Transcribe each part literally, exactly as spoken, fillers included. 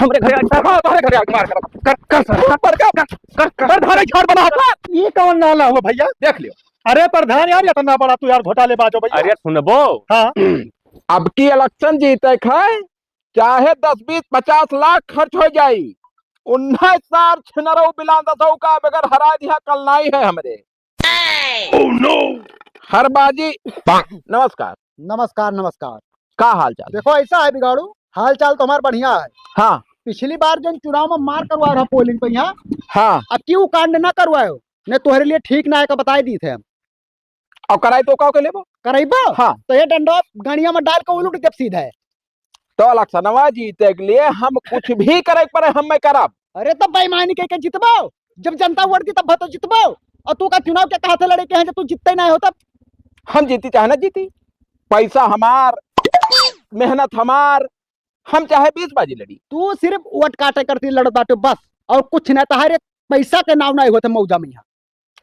हमरे घरे आके मार, हमरे घरे आके मार, कर, कर, कर, सर, कर, कर, कर, कर, कर, धारे झाड़ बना होता। ये कौन नाला हुआ भैया? देख लियो। अरे प्रधान यार, इतना बड़ा तू यार घोटालेबाज हो भैया। अरे सुनबो। हाँ। अब की election जीते खाए, चाहे दस, बीस, पचास लाख खर्च हो जाई, उन्नीस साल छिनरऊ बिलान दसऊ का बगैर हरा दिया कल नाई है हमरे। Oh no! हर बाजी। नमस्कार। नमस्कार, नमस्कार। का हाल चाल? देखो, ऐसा है बिगाड़ू, हाल चाल तो हमार बढ़िया है। हाँ। पिछली बार जौन चुनाव में मार करवा रहा polling पे यहाँ, हाँ। अब क्यों कांड ना करवायो? ने तोहरे लिए ठीक ना है का बताई दी थे हम। और कराई तो का के लेबो? कराइबो? हाँ। तो ये डंडो गणिया में डाल के उलट देब सीधा है। तो लक्षणवा जीते के लिए हम कुछ भी करे के पड़े, हम में करब। अरे तो बेईमानी के, के जितबो, जब जनता वोट दी तब तो जितबो। और तू का चुनाव के कहा से लड़े के हैं जब तू जितते ना हो तब? हम जीती चाहे ना जीती, पैसा हमार, मेहनत हमार, हम चाहे बीस बाजी लड़ी। तू सिर्फ वोट काटे करती लड़त बाटे बस, और कुछ ना। तहारे पैसा के नाव ना होते मौजा में यहाँ।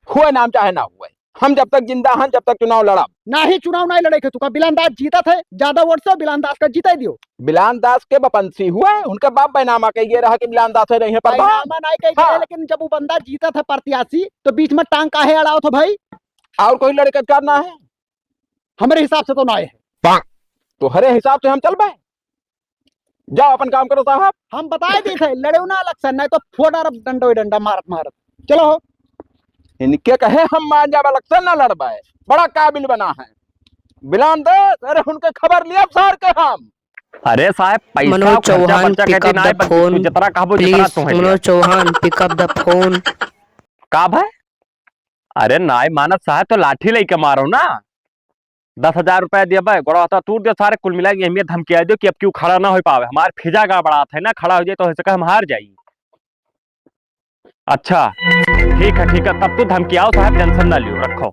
हुए नाम चाहे ना हुए, हम जब तक जिंदा हन, जब तक चुनाव लड़ब। नाही, चुनाव नाही लड़े के, तू का बिलान दास जीतत है, ज्यादा वोट से बिलान दास का जीते दियो। बिलान दास के बपंसी हुए, उनके बाप बैनामा कह गए रहा कि बिलान दास है, रही है प्रधान। बैनामा नाही कह गए, हाँ। लेकिन जब वो बंदा जीतत है प्रत्याशी, तो बीच में टांग काहे अड़ाओ थो भाई? और कोई लड़े के अधिकार ना है? हमरे हिसाब से तो ना है। तोहरे हिसाब से हम चलबे? जाओ अपन काम करो साहब। हम बताए दी थे, लड़े ना election, नहीं तो फोड़ डारब डंडो ही डंडा मारत मारत। चलो हो। इनके कहे हम मान जाबे election ना लड़बे, बड़ा काबिल बना है। बिलान दे, अरे उनके खबर लिया सार के हम। अरे साहब, पैसा मनोज खर्चा चौहान, बर्चा pick कहती up ना the है, बस phone, तू जितना कहबो, जितना please, तू है मनोज लिया। चौहान, pick up the phone। का भाई? अरे नाय मानत साहब तो लाठी लेके मारो ना। दस हजार रुपया दिया भाई, गोड़ा हाथ तूर दियो सारे, कुल मिला के यही धमकिया दियो कि अब क्यों खड़ा ना हो पावे, हमार फिजा गड़बड़ात है ना, खड़ा हो जाए तो हो सके हम हार जाई। अच्छा ठीक है, ठीक है, तब तू धमकियाओ साहब, tension ना लियो, रखो।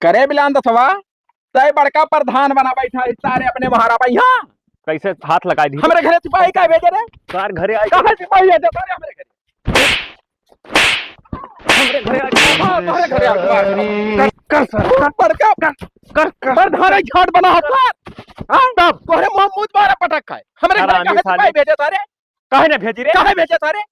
करे बिलान दसवा, तय बड़का प्रधान बना बैठा है, सारे अपने महारा भैया। कैसे हाथ लगाई दी? हमरे घरे सिपाही का भेजे रे? सार घरे आए। कहाँ सिपाही है? सारे हमरे घरे। हमरे घरे आके मार, हमरे घरे आके मार। कर, कर सर, कर, बड़का कर, कर, कर। सर धारे झाड़ बना हो सर। हाँ? तब तोहरे मुंह मुंह द्वारा पटक खाए। हमरे घरे हरामी काहे साले। सिपाही भेजे सारे? काहे ना भेजी रे? काहे भेजे सारे?